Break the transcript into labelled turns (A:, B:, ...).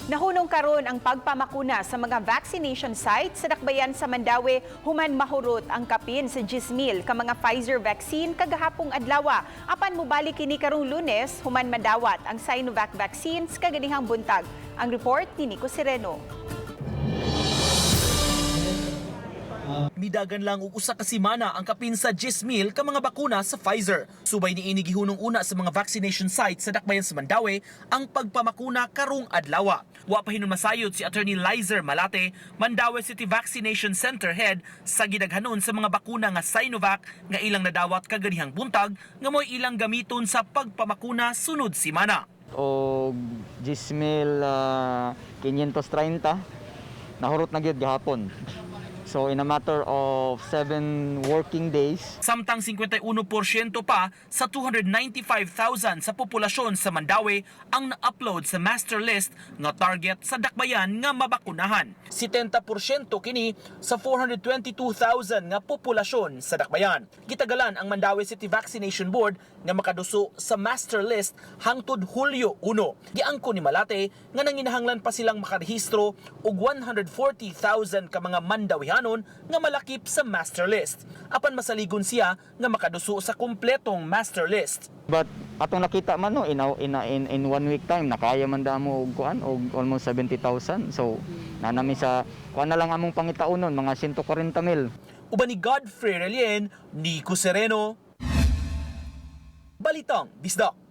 A: Nahunong karon ang pagpamakuna sa mga vaccination sites sa dakbayan sa Mandaue human mahurot ang kapin sa 10,000 ka mga Pfizer vaccine kagahapong adlaw. Apan mobalik kini karong Lunes human madawat ang Sinovac vaccines kaganihang buntag. Ang report ni Nico Sereno.
B: Midagan lang og usa ka semana ang kapin sa 10,000 ka mga bakuna sa Pfizer. Subay niini, gihunong una sa mga vaccination sites sa dakbayan sa Mandaue ang pagpamakuna karong adlaw. Wa pa hinon masayod si Attorney Lizer Malate, Mandaue City Vaccination Center head, sa gidaghanon sa mga bakuna nga Sinovac nga ilang nadawat kaganihang buntag nga mo'y ilang gamiton sa pagpamakuna sunod semana.
C: O 10,530 nahurot na gyud gahapon. So in a matter of 7 working days.
B: Samtang 51% pa sa 295,000 sa populasyon sa Mandaue ang na-upload sa master list nga target sa dakbayan nga mabakunahan. 70% kini sa 422,000 nga populasyon sa dakbayan. Gitagalan ang Mandaue City Vaccination Board nga makaduso sa master list hangtod Hulyo 1. Giangko ni Malate nga nanginahanglan pa silang makarehistro og 140,000 ka mga Mandawihanon nga malakip sa master list. Apan masaligon siya nga makaduso sa kumpletong master list.
C: But atong nakita man, no, in, a- in, a- in 1 week time nakaya man damo og kuan og almost 70,000. So nanami sa kuan na lang among pangitaonon, mga 140 mil.
B: Uban ni Godfrey Relien, Nico Sereno, Balitang Bisdak.